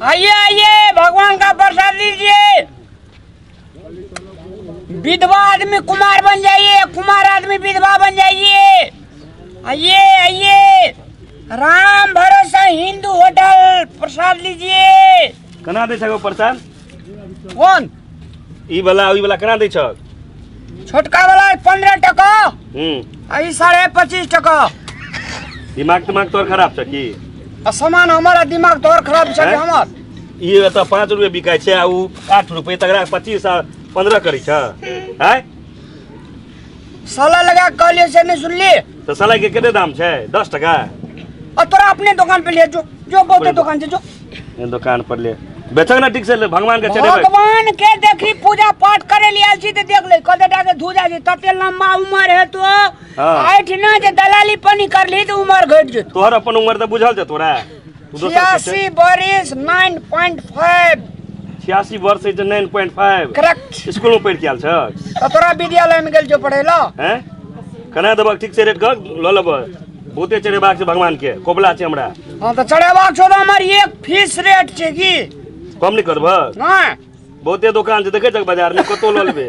आइए आइए, भगवान का प्रसाद लीजिए। विधवा आदमी कुमार बन जाइए, कुमार आदमी विधवा बन जाइए। आइए आइए, राम भरोसा हिंदू होटल, प्रसाद लीजिए। केना दै छक प्रसाद? कौन? ई वाला ई वाला केना दै छक? छोटका वाला 15 टका। आ ई 25.5 टका। दिमाग तिमाग तोर खराब छ की? आ सामान हमारा दिमाग तोर खराब छ कि हमर? ई एतऽ 5 रुपये बिकाइ छै आ उ 8 रुपये, तकरा 25 आ 15 करै छ। आँय साला लगा के कहलिए से नहीं सुनली। तऽ सलाइ के कते दाम छै? 10 टका। और तोरा अपने दुकान पे ले जो, जो बहुते दुकान छै जो। ए दुकान पर ले बेचक ना ठीक से ले, भगवान के चढ़ेबै। भगवान के देखी पूजा पाठ करे ले आयल छी तऽ देख ले कते टा के धुजा छै, तते लंबा उमर है तो। हाँ। ऐठ ना जे दलाली पानी कर ली तऽ उमर घटि जेतौ। तोहर अपन उमर तऽ बुझल छै तोरा। तू दोसर के छै। 86 बरिस 9.5। 86 वर्ष है तऽ 9.5। करेक्ट। स्कूल में पढ़ि के आयल छ? तऽ तोरा विद्यालय में गेल छौ पढ़ै ला? हैं? केना देबक ठीक से रेट कह लऽ लेबै। बहुते चढ़ेबाक छै भगवान के, कोबला छै हमरा। हाँ तऽ चढ़ेबाक छौ तऽ हमर एक फीस रेट छै की। कम नहि करबह? नहीं। बहुते दोकान छै देखै छक बाजार में, कतौ लऽ लेबै।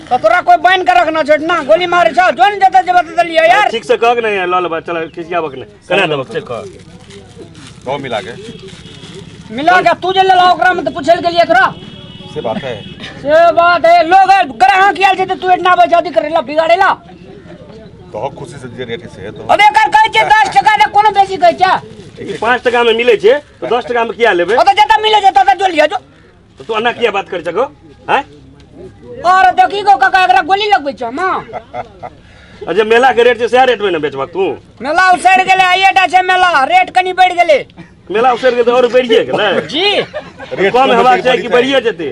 तऽ तोरा कोई बान्हि के रखना छौ ना, गोली मारे छौ, जो ने जतऽ जेबऽ ततऽ लिअ यार। ठीक से कहक नहि लऽ लेबै, चल खिसियाबक नहि। केना देबक से कह। गाँव मिला के। मिला के तू जे लेला ओकरा में तऽ पूछै लए गेलियै तोरा। से बात है। से बात है, लोग ग्राहक आयल छै तऽ तू एतना बजादी करेला बिगाड़ेला। तो खुशी से जे रेट है से तो। अबे कर कहै छै 10 टका दे, कोनो बेसी कहै छै? ई 5 टका में मिलै छै तऽ 10 टका में किया लेबै? ओतऽ जतऽ मिलै छै ततऽ जो लिअ जो। तऽ तू एना किया बात करै छको? आँय? और देखी गो काका एकरा गोली लगबै छै हम। आ जे मेला के रेट छै सएह रेट में ने बेचबक तू? मेला उसरि गेलै, आइए टा छै मेला, रेट कनी बढ़ि गेलै। मेला उसरि गेलै तऽ आओर बढ़िए गेलै। जी। रेट कम हेबाक चाही कि बढ़िए बढ़िए जेतै?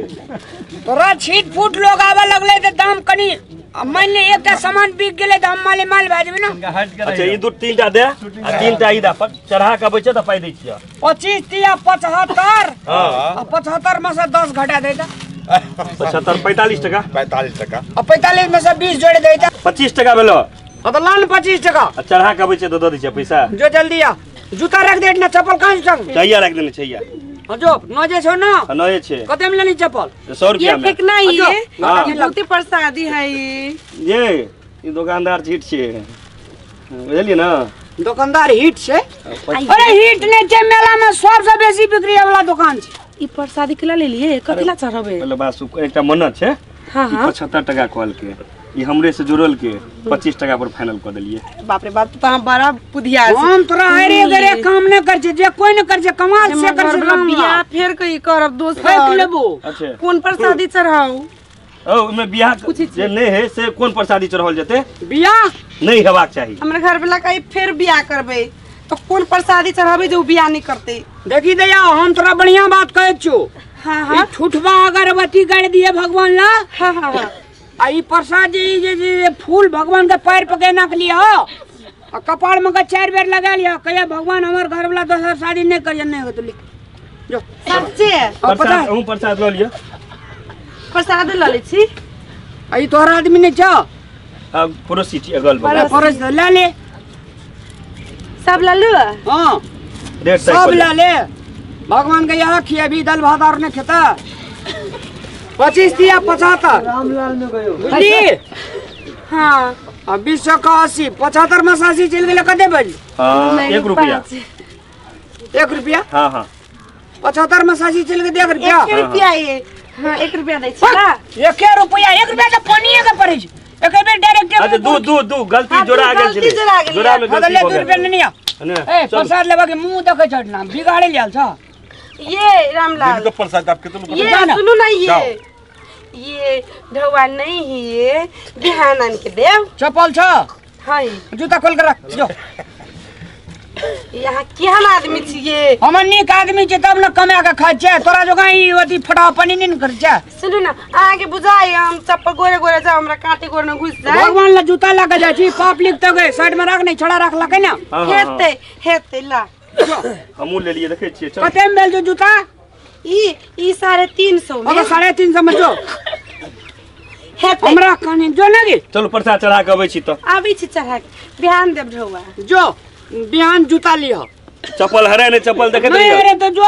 तोरा छीट फूट लोग आबऽ लगलै तऽ दाम कनी, आ मानि ले एकटा सामान बिक गेलै तऽ हम माले माल भए जेबै ना। अच्छा ई 2 3टा दे आ 3टा ई दे, पर चढ़ा के अबै छै तऽ पाइ दै छियऽ। 25 तिया 75। हाँ। आ 75 में से 10 घटा दे तऽ। 75 45 टका। 45 टका। आ 45 में से 20 जोड़ दे तऽ। 25 टका भेलो। हाँ तऽ लान 25 टका। आ चढ़ा के अबै छै तऽ दऽ दै छियै पैसा। जो जल्दी आ, जूता रख दे ना, चप्पल कहाँ से चल? चाहिए रख देने चाहिए। हाँ जो नजे छो ना। हाँ, नजे छे। कते में लेनी चप्पल? 100 रुपया ये में। फेंकना ही हाँ, है। जो। हाँ। ये बहुते प्रसादी है ये। ये दुकानदार छीट छे, बुझलिए ना? दुकानदार हिट छे। अरे हिट नहीं छे, मेला में सबसे बेसी बिक्री वाला दुकान छे। ई प्रसादी केला ले लिए, कथी ला चढ़ाबे? पहले बात सुन, एकटा मन्नत छे। हाँ, ई हाँ। 75 टका कहल के, ई हमरे से जुड़ल के 25 टका पर फाइनल कऽ देलिए। बाप रे बाप, तू तो हम बड़ा बुधियार छी। हम तोरा अरे गरे काम नहीं कर छे, जे कोई नहीं कर छे, कमाल से कर छे। हमर राम बियाह लाल। फेर कई करब दोसर। फेंक लेबो। अच्छा। कोन प्रसादी चढ़ाऊ? ओ, ओमे बियाह पूछै छी। जे नहीं है से कोन प्रसादी चढ़ाओल जेतै? बियाह नहीं हेबाक चाही। हमर घर वाला कही फेर बियाह करबै तो कोन प्रसादी चढ़ाबै जे उ बियाह नहीं करतै? देखी दैया, हम तोरा बढ़िया बात कहै छियौ। हाँ, ई हाँ। ठुठवा अगरबत्ती गाड़ि दिए भगवान ला। हाँ, हाँ, हाँ। आ ई प्रसाद जे ई जे जे फूल भगवान के पैर पर के नाक लिया आ कपार में के 4 बेर लगा लिया, कहिया भगवान हमर घर वाला दोसर शादी नहीं करिए, नहीं होत लिख। जो। सच्चे? आ, पता प्रसाद, अहूँ प्रसाद लऽ लिअ। प्रसाद लऽ लै छी। आ ई तोहर आदमी नहीं छौ? आ, पड़ोसी छी, अगल बगल। पड़ोसी तऽ लए ले। सब लऽ लू? हाँ। रेट तय सब कऽ लए ले। भगवान के यहाँ खिएबी, दालि भात और नहीं खेता। 25 दिया 75। रामलाल में गयो। बुझली? हाँ। आ 20 सौ का 80, 75 में से 80 चलि गेलै, कते बजली? हाँ, नहीं, 1 रुपया। पाँच। 1 रुपया? हाँ, हाँ। 75 में से 80 चलि गेलै, 1 रुपया। 1 रुपया ये। हाँ, 1 रुपया दै छी ना। 1 रुपया, 1 रुपया तऽ पानिये के पड़ै छै। एक बेर डायरेक्ट अच्छा, दू, दू, दू, गलती हाँ, जोड़ा दू, गेल गलती छलै। जोड़ा गेलै। जोड़ा में हाँ, तऽ गलती ले, भऽ 2 रुपया गेल। लेने आ। ने, ए, चलू। प्रसाद लेबऽ के मुँह देखै छौ ना, बिगाड़े लेल छौ। ये रामलाल। तो प्रसाद आपके तो ये जाना। सुनू ना, ये। जाओ। ये ढौआ नहीं है, ये बिहान आन के देव। चप्पल छौ? हाँ। जूता खोल के रख, जो। यहाँ केहन आदमी छियै? हमर नीक आदमी छै तब ने कमा के खाइ छै, तोरा जोगा ई अथी फटा पानी नहि ने करै छै। सुनू ना, अहाँके बुझाइ हम चप्पल गोरे गोरे जाउ, हमरा काटे गोरे ने घुसि जाय। भगवान ला जूता लऽ के जाइ छी, पाप लिख तऽ गए, साइड में राख नहि, छड़ा रखलकै ने। हाँ, हाँ, हाँ। हेतै, हेतै, ला। हमहूँ लेलियै, देखै छियै, चल। कते में भेल छौ जूता? ई 350 में। ओकर 350 में जो। हेतै। हमरा कनी जो ने गे। चलू प्रसाद चढ़ा के अबै छी तऽ। आबै छी चढ़ा के, बिहान देब ढौआ। जो बिहान जूता लिह। चप्पल हराय नहि, चप्पल देखैत नहीं रहियौ। हरे तो जो।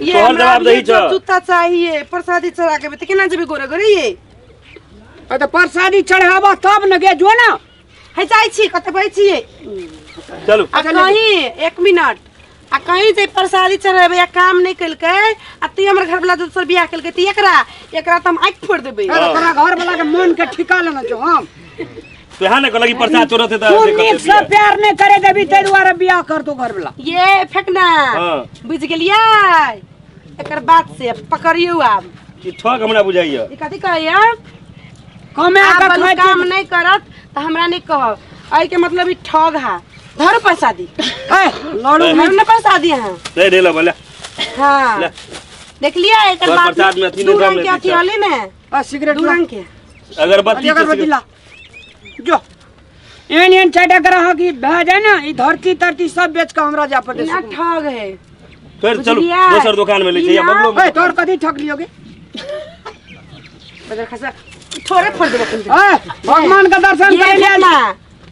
ये तोहर हमरा जवाबदेही अभी छ। जूता चाहिए प्रसादी चढ़ा के तऽ केना जेबै गोरे गोरे ये? ए तऽ प्रसादी चढ़ाबऽ तब न गे, जो ना। है जाइ छी, कतऽ बैठ छियै? चलू। आ कहीं एक मिनट, आ कहीं जे प्रसादी चढ़ेबै आ काम नहि केलकै आ ती हमर घरवला दोसर बियाह केलकै तऽ एकरा एकरा तऽ हम आँखि फोड़ि देबै। ए, तोरा घर वाला के मन के ठिका लेना छौ हम। तो यहाँ ने कहलक कि प्रसाद चोरत है तू तऽ नीक से प्यार नहीं करे देबी, ताहि दुआरे बियाह कर दो घर वाला। ये फेकना। हाँ। बुझि गेलियै एकर बात से पकड़ियौ आब। ई ठग हमरा बुझाइया। ई कथी कहैया? कमे आब के बलु खाइ काम नहीं करत तऽ हमरा नहीं कहब, एहि के मतलब ई ठग हा। धरू प्रसादी। ए, लड़ू। धरू ने प्रसादी अहाँ। नहीं नहीं, ले ले। हाँ। ले। देखलियै एकर तोहर बात प्रसाद में अथी दू नहीं रंग के दाम अथी लेती। रहलै ने। आ सिगरेट दू ला। रंग के। अगरबत्ती। अगरबत्ती ला। जो एहन एहन चारिटा ग्रह की भए जाए ना, ई धरती तरती सब बेच के हमरा जाय पड़तै। ना ठग है। फिर चलू। बुझलियै? दोसर दुकान में ले ई छै या ना- बगलो में। ए, तोहर कथी ठक लियोगे? बजर खसा थोड़े फोड़ देबो कुन। ए, भगवान के दर्शन ये करे ले। ना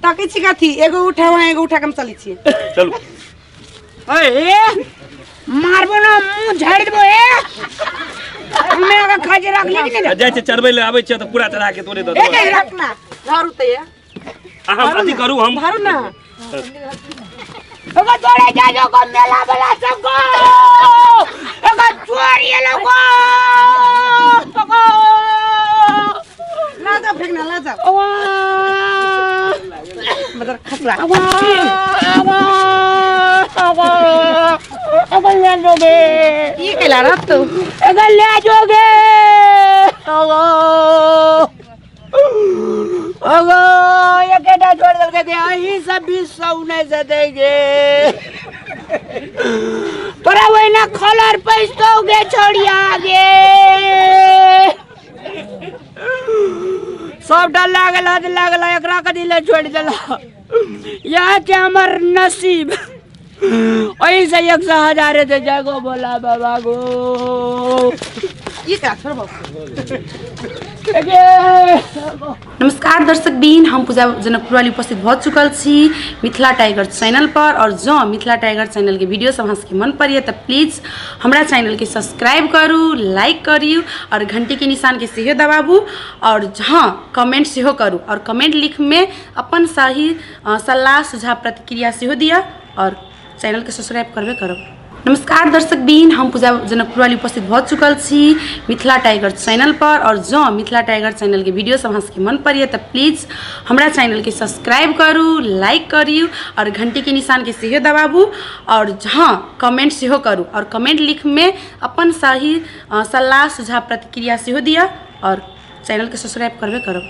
तकै छी कथी, एगो उठा वहाँ एगो उठा के हम चलै छियै। चलू। ए, ए, मारबो ना मुंह झाड़ि देबो। ए, हमे अगर खाइ छै राख ली कि आ नहि? जाइ छै चढ़बै ले आबै छै तऽ पूरा चढ़ा के तोरे दऽ ए, देबो। रख ना, धरू तऽ ये। आ हम अथी करू हम। धरू ना। ओकर तोरे जा जो को मेला वाला सबको ओकर चोरी लोगो। ला जाओ फेकना, ला जाओ बजर खसला। ई कैला रहत तू? अगर ले जोगे अगो एकेटा छोड़ देलकै ते अही सब 20 सौ 19 से देंगे तोरा, ओहिना खलर पैसो गे छोड़िया गे। सबटा लागल हद लागल, एकरा कथी ले छोड़ि देला? इएह छै हमर नसीब। ओहि से एक सौ हजारे दे जागो बोला बाबा गो। ई का छोड़बो। गे। नमस्कार दर्शक बीन, हम पूजा जनकपुर वाली उपस्थित भऽ चुकल छी मिथिला टाइगर चैनल पर। और जँ मिथिला टाइगर चैनलके वीडियो सब अहाँ सबके मन पड़ैए तऽ प्लीज हमरा चैनलके सब्सक्राइब करू, लाइक करियौ और घंटीके निशानके सेहो दबाबू और हाँ, कमेंट सेहो करू और कमेंट लिखमे अपन सही सलाह, सुझाव, प्रतिक्रिया सेहो दिअ और चैनलके सब्सक्राइब करबे करब। नमस्कार दर्शक बीन, हम पूजा जनकपुर वाली उपस्थित भऽ चुकल छी मिथिला टाइगर चैनल पर। और जँ मिथिला टाइगर चैनलके वीडियो सब अहाँ सबके मन पड़ैए तऽ प्लीज हमरा चैनलके सब्सक्राइब करू, लाइक करियौ और घंटीके निशानके सेहो दबाबू और हाँ, कमेंट सेहो करू और कमेंट लिखमे अपन सही सलाह, सुझाव, प्रतिक्रिया सेहो दिअ और चैनलके सब्सक्राइब करबे करब।